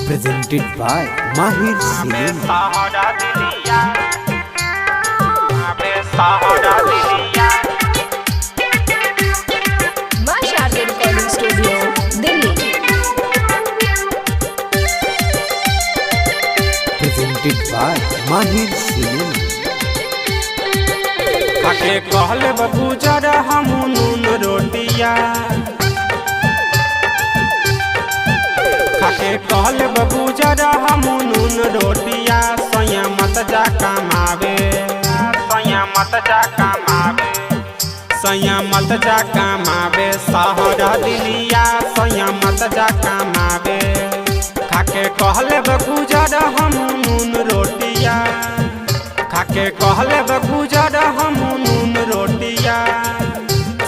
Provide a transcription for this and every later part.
Presented by Mahir Cinema. माँ Sharda recording studio Delhi. Presented by Mahir Cinema. खाके कहले बबू जरा हम नून रोटिया, खाके कहले बबू जरा हम नून रोटिया। सैया मत जा कमावे, सैया मत जा कमावे, सैया मत जा कमावे सहरा दिलिया, सैया मत जा कमावे। खाके कहले बबू जरा हम नून रोटिया, खाके कहले बगुजर हम नून रोटिया।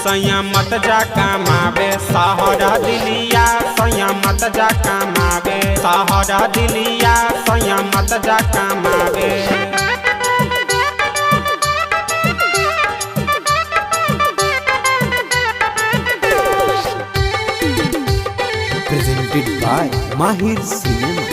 सैया मत जा कमावे सहरा दिलिया, सैया मत जा कमावे सहरा दिलिया, सैया मत जा कमावे। Presented by Mahir Cinema.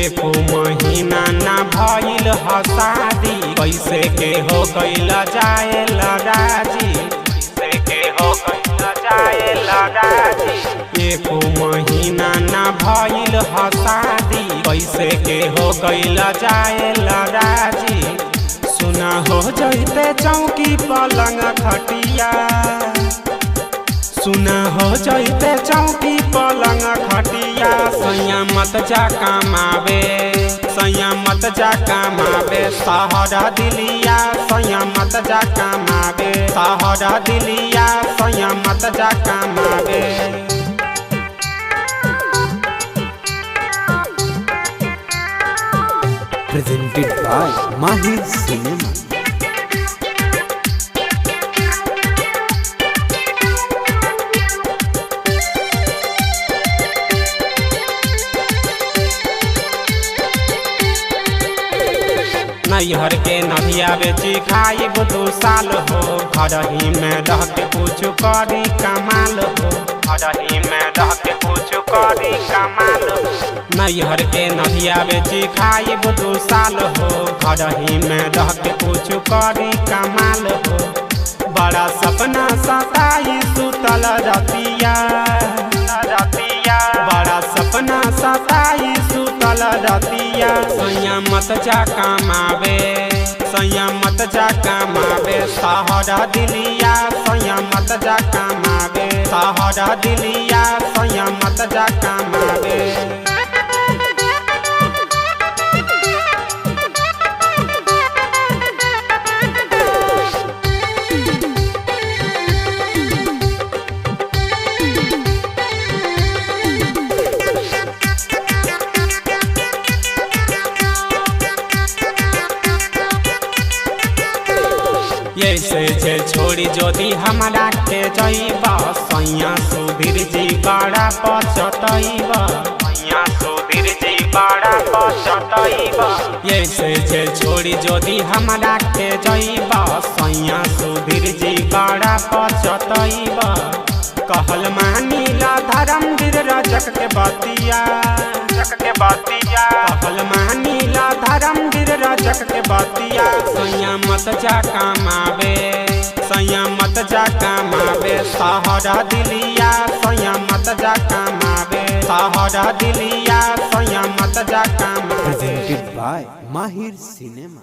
एको महीना ना भइल ह शादी, कैसे के हो गइल जाए राजी, कैसे के हो गइल जाए राजी। एको महीना ना भइल ह शादी, कैसे के हो गइल जाए राजी। सुना हो जइते चौकी पलंग खटिया, सुना हो जइते चौकी पलंग खटिया। सैया मत जा कमावे, सैया मत जा कमावे सहरा दिलिया, सैया मत जा कमावे सहरा दिलिया, सैया मत जा कमावे। Presented by Mahir Cinema. नैहर के नदिया बेची खाइब 2 साल हो, घर ही में रह के कुछ करी कमाल हो, घर ही में रह के कुछ करी कमाल हो। नैहर के नदिया बेची खाइब 2 साल हो, घर ही में रह के कुछ करी कमाल हो। बड़ा सपना सताई सुतल रतिया, रतिया, बड़ा सपना सताई सुतल रतिया। सैया मत जा कमावे, सैया मत जा कमावे सहरा दिलिया, सैया मत जा कमावे सहरा दिलिया, सैया मत जा कमावे। ऐसे जे छोड़ी ज्योति हमारा के जइब, सैया सुधीर जी बड़ा पचतइब, सैया सुधीर जी बड़ा पचतइब। ऐसे जे छोड़ी ज्योति हमारा के जइब, सैया सुधीर जी बड़ा पचतइब। कहल मानीला धर्मवीर रजक के बतिया, रजक के बतिया, कहल मानीला धर्मवीर रजक के बतिया। सैया मत जा कमावे, सैया मत जा कमावे सहरा दिलिया, सैया मत जा कमावे सहरा दिलिया, सैया मत जा कमावे। Presented by Mahir Cinema.